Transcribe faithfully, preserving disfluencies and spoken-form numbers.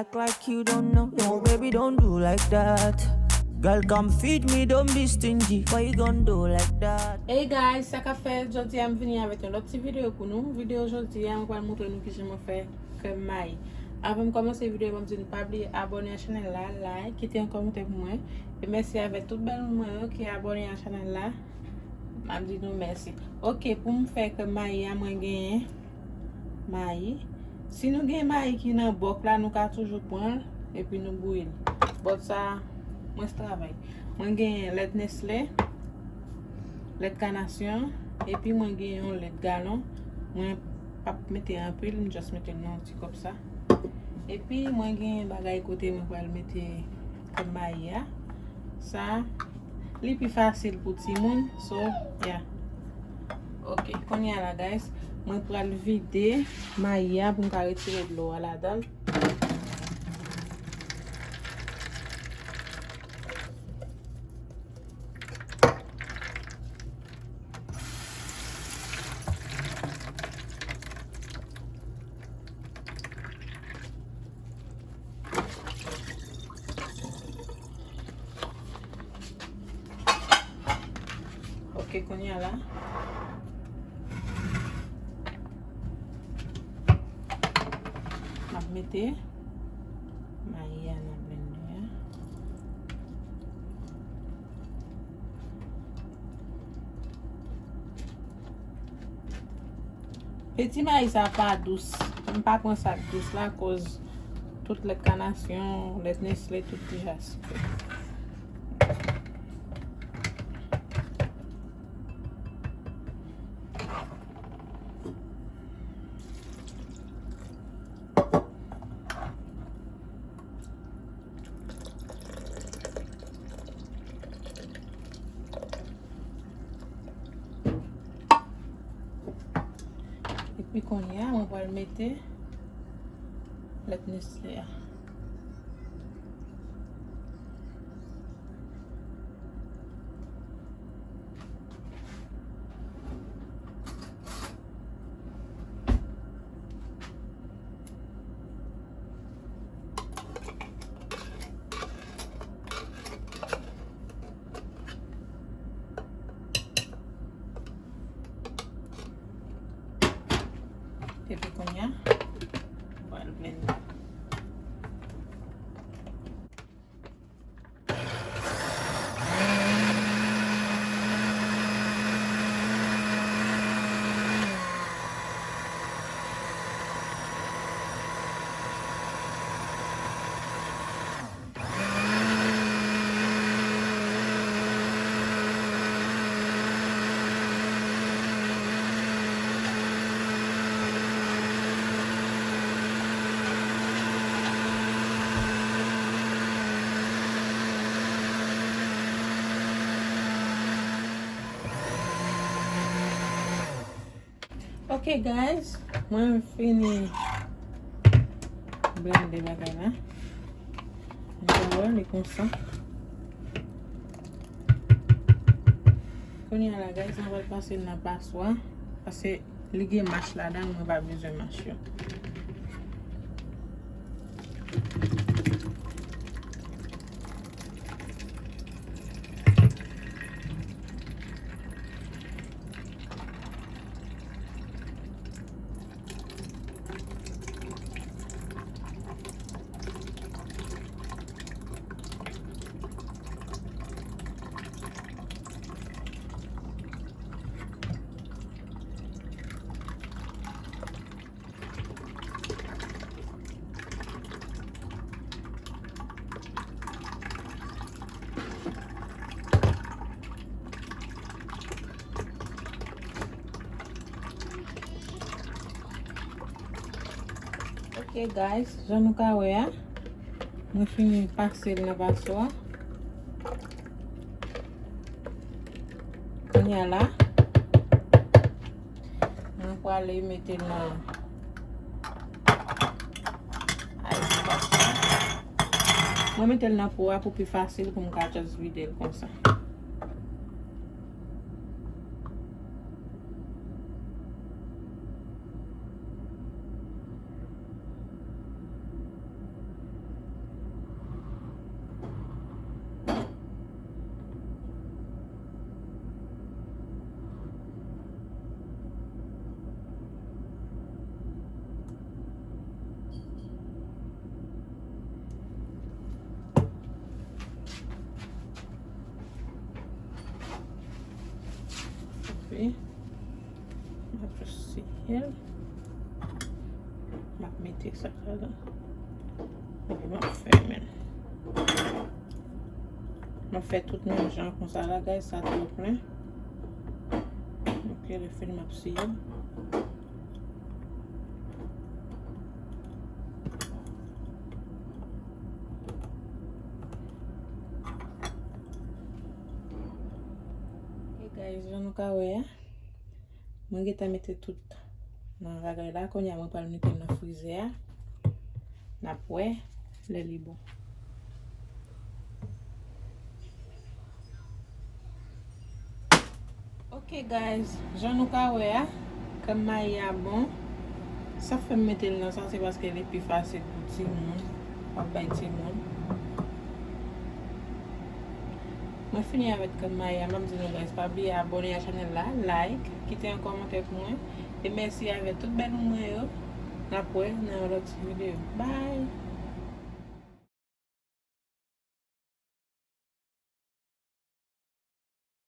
Act like you don't know. No, baby, don't do like that. Girl, come feed me, don't be stingy. Why you gon' do like that? Hey guys, sa k ap fèt? Jodi a m vini avèk yon lòt ti videyo pou nou. Videyo jodi a, mwen pral montre nou kijan mwen fè krèm mayi. Avan m kòmanse videyo, mwen di nou pa bliye abòne a chanèl la, like, kite yon kòmantè pou mwen. E mèsi avèk tout bèl moun mwen yo ki abòne a chanèl la. M ap di nou mèsi. Ok, pou m fè krèm mayi a, mwen genyen mayi. Si nou gen mayi ki nan bòk la, nou ka toujou pran l epi nou bouyi l. But sa mwens travay. Mwen gen lèt Nestlé, lèt kanasyon, epi mwen gen yon lèt galon. Mwen p ap mete anpil, m just mete l nan yon ti kòp sa. Epi mwen gen bagay kote mwen pral mete krèm mayi a. Sa, li pi fasil pou timoun. So, yeah. Ok, kounye a la, guys, mwen pral vide mayi a pou m ka retire dlo a ladan l. Ok, kounye a la, m ap mete mayi a nan blender a. Peti mayi sa pa dous. M pa pran sa k dous la, koz tout lèt kanasyon, lèt Nestlé, tout deja sikre. Epi kounye a, mwen pral mete lèt Nestlé a. Epi kounye a, mwen pral blende. Ok, guys, mwen fini blende bagay la. Nou ka wè li konsa. Kounye a la, guys, mwen pral pase l nan paswa, paske li gen mach ladan, mwen pa bezwen mach yo. Ok, guys, jan nou ka wè a, mwen fini pase l nan paswa. Kounye a la, mwen prale mete l nan ice box la. Mwen mete l nan po a pou pi fasil pou m ka just vide l konsa. M ap jis siye l. M ap mete sa ladan. Epi m ap fèmen l. M ap fè tout menm jan konsa la, guys, sa twò plen. Ok, lè fini m ap siye l. Ok, guys, jan nou ka wè a, mwen gentan mete tout nan bagay la. Kounye a, mwen pral mete l nan frizè a. N ap wè lè li bon. Ok, guys, jan nou ka wè a, kèm mayi a bon. Sa fè m mete l nan sa, se paske li pi fasil pou timoun. W ap bay timoun. Mwen fini avèk kèm mayi a, m ap di nou, guys, pa bliye abòne a chanèl la, like, kite yon kòmantè pou mwen. E mèsi avèk tout bèl moun mwen yo. N ap wè nan yon lòt videyo. Bye!